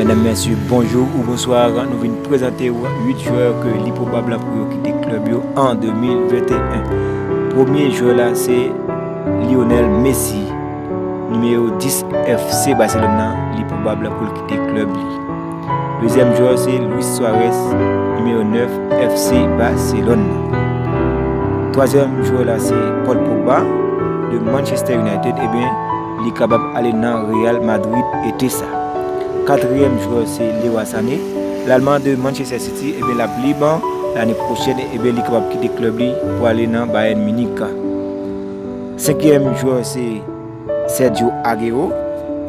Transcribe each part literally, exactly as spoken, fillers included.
Medam, mesye, bonjou ou bonswa. Nou vin prezante w uit jwè ke li pwobab pou yo kite klèb yo an de mil venteyen. Premye jwè la se Lionel Messi, nimewo dis F C Barcelone nan, li pwobab pou l kite klèb li. Dezyèm jwè se Luis Suarez, nimewo nèf F C Barcelone nan. Twazyèm jwè la se Paul Pogba de Manchester United, ebyen, li kapab ale nan Real Madrid ete sa. Katriyèm jwè se Leroy Sané, Lalman de Manchester City, ebyen, l ap lib lane pwochèn, ebyen, li kapab kite klèb li pou ale nan Bayern Munich. Senkyèm jwè se Sergio Aguero,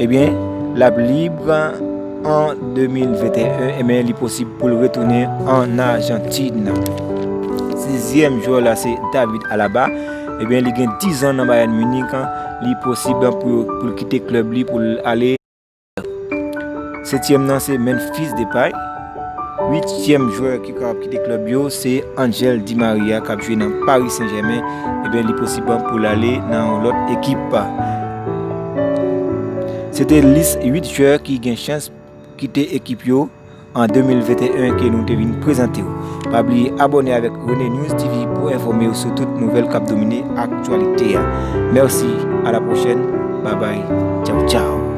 ebyen, l ap lib an de mil venteyen, ebyen, li posib pou l retounen an Ajantin. Sizyèm jwè la se David Alaba, ebyen, li gen dizan nan Bayern Munich, li posib pou, pou l kite klèb li pou l ale. Setyèm nan se Memphis Depay. Uityèm jwè ki kapab kite klèb yo se Angel Di Maria k ap jwe nan Paris Saint-Germain. Ebyen, li posib pou l ale nan yon lòt ekip. Se te lis uit jwè ki gen chans kite ekip yo an de mil venteyen ke nou te vin prezante w. Pa bliye abòne avèk Rene News T V pou enfòme w sou tout nouvèl k ap domine aktyalite a. Mèsi, a la pwochèn, babay, tchaw tchaw.